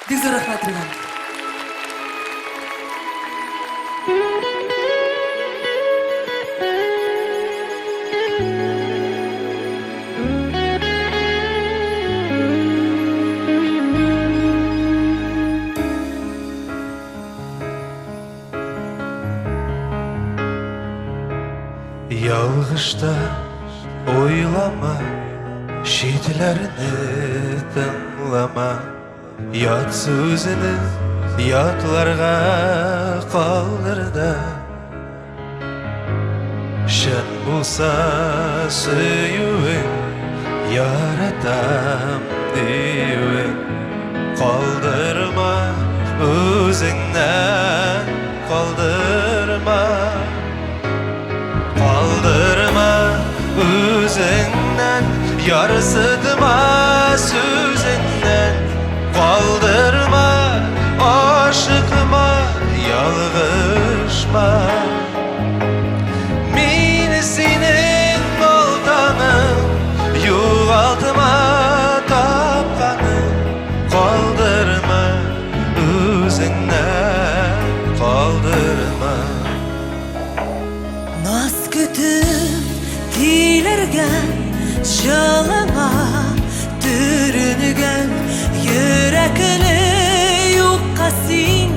Бик зур рәхмәт, Ринат. Ялгышта уйлама, читләрне тыңлама. Ят сүзене ятларга калдыр да. Чын булса сөюең, яратам диюең, калдырма үзеңнән, калдырма. Калдырма үзеңнән, ярсытма сүзеңнән. Калдырма, ашыкма, ялгышма. Мин синең балтаның, югалтма тапканың. Калдырма үзеңнән, калдырма. Наз көтеп килергән җылыңа төренгән йөрәкне юкка син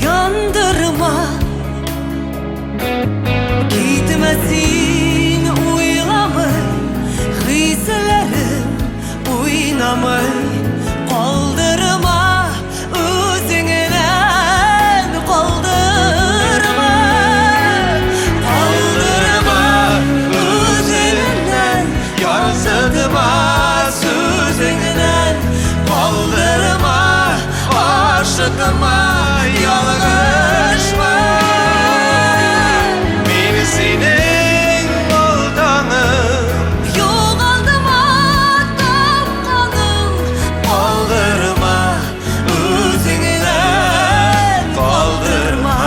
яндырма. Китмә син уйламый, хисләрем уйнамый, калдырма үзеңнән, калдырма. Калдырма үзеңнән, ярсытма сүзеңнән. Калдырма, ашыкма, ялгышма. Мин синең балтаңың, Югалдыма тапканың, калдырма үзеңнән, калдырма.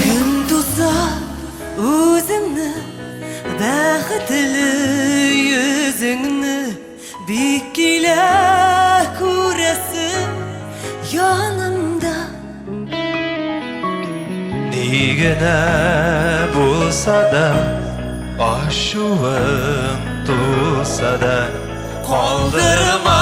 Кем туса үзеңне, бәхетле йөзеңне бик килә күрәсем янымда. Ни генә булса да, ачуың туса да, калдырма.